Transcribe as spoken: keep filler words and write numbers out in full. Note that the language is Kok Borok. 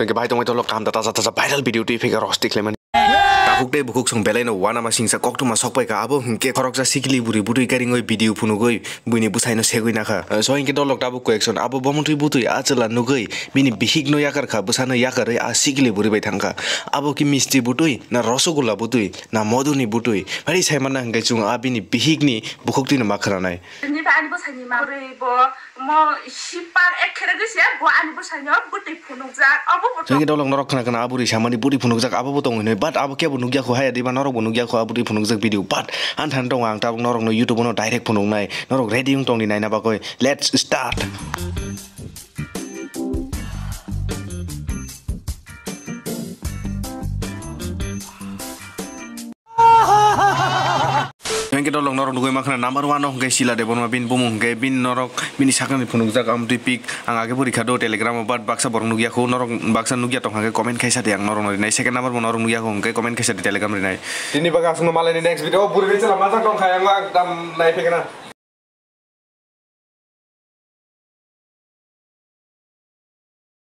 Hwnkhe bai tongwi tolok kaham da taja taja viral video twi phika rosti khlaimani. Takhuk tei bukhuk song belai no uanama singsa koktwma sokpaikha, abo hwnkhe khoroksa sikili buri bwtwi karingwi video phunugwi buini bwsaino segwi nakha. So hwnkhe dolok tabuk koyekjon abo bomtwi bwtwi a chwla nugwi bini bihikno yakarkha, bwsano yakarwi a sikili buri bai thangkha. Abo khe misti bwtwi na rosogolla bwtwi na moduni bwtwi? Phari saimanna hwnkhe chwng a bini bihikni bukhuktwino ma khwnanai. Ani bwsaini ma bwrwi bo mo sipar ek khere gwi se bo ani bwsaino bwtwi phunukjak. Obo bo Jodi dolok norok khna khna a bwrwi samani bwtwi phunukjak abo bo tong hinwi, but abo kebo nukya kho haya diba norok bo nukya kho a bwtwi phunukjak video, but anthan tongo ang tabuk norokno YouTube-o no direct phunuknai, norok ready wng tongdi naina bagwi. Let's start. Hwnkhe dolok norok nugwi mankha number one o hwnkhe Sila Debbarma, bini bumung hwnkhe bini norok bini sakani phunukjak amtwi pik. Ang age bo rikha do Telegram o, but baksa borok nukya kho, norok baksa nukya tongkha hwnkhe comment khaisa di, ang norokno rinai. Second number bo norok nukya kho hwnkhe comment khaisa di, Telegram rinai. Tini bagwi aswkno malaini next video o bwrwi bai chwla majak tongkha, ang tam nai phikna.